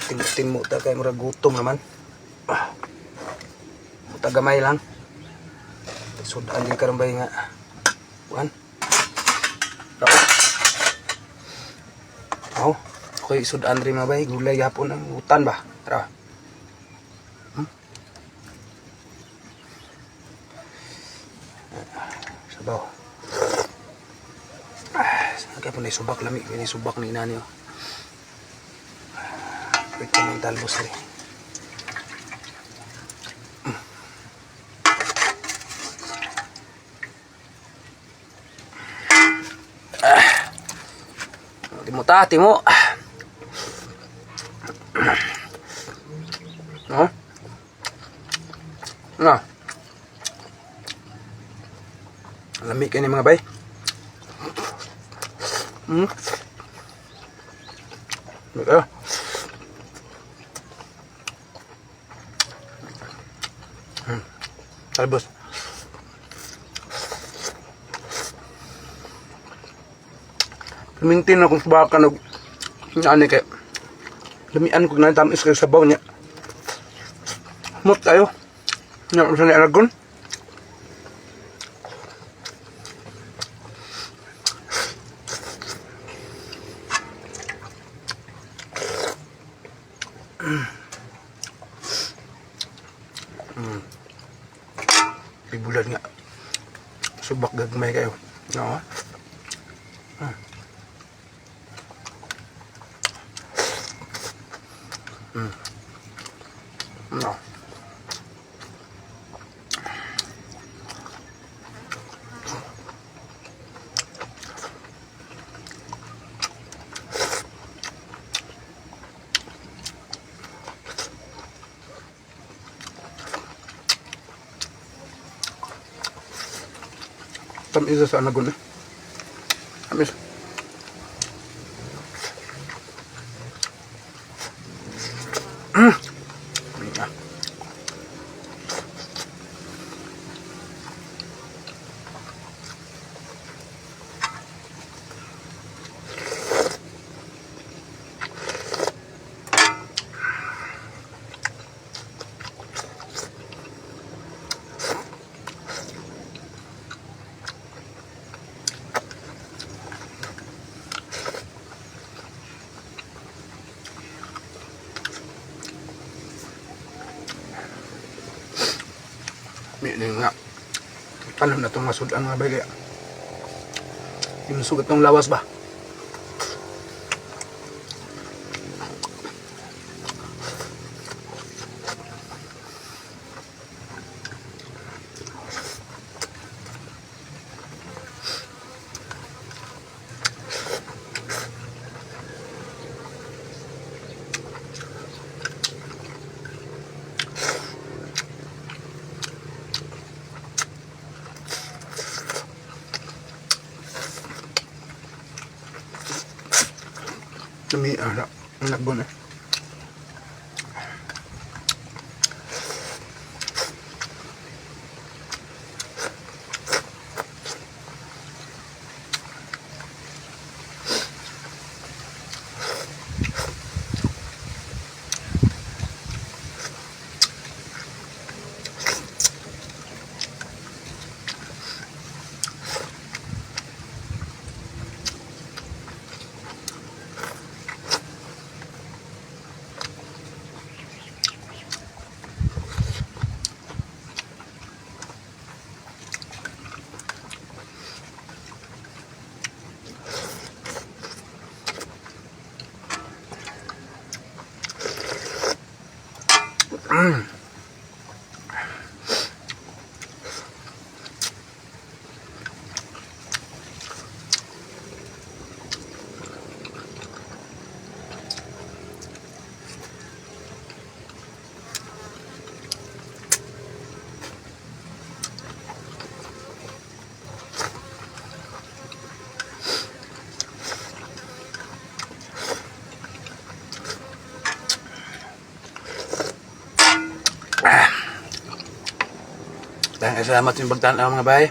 Timo-timo ta kay murag gutom naman. Ah. Buta gamay lang. Sudan din karon bay nga. Kuan. Rao. Oh, okay, sudan rin mga bay, gulay gapon ang utan ba? Tara. Sabaw. Ah, kaya po na subak lami, kaya subak ni inani oh. Wait ko ng talbos rin. Ah. Timo ta, timo. No? No. Lami kayo ni mga bay. Lami kayo. Talbos. Tumintin akong subakan og ani kay lamian ko na tamis kay sabaw niya. Mot kayo. Nya sa ni Aragon. Pibulan nga. Subak gagmay kayo. No? No. Tamis sa anagon eh. Tamis. Ah. May nga. Alam na itong masudan mga bay kaya. Yung sugat ng lawas ba? Lami ara. Ang lagbon eh. Dahil salamat yung pagtanaw mga bay.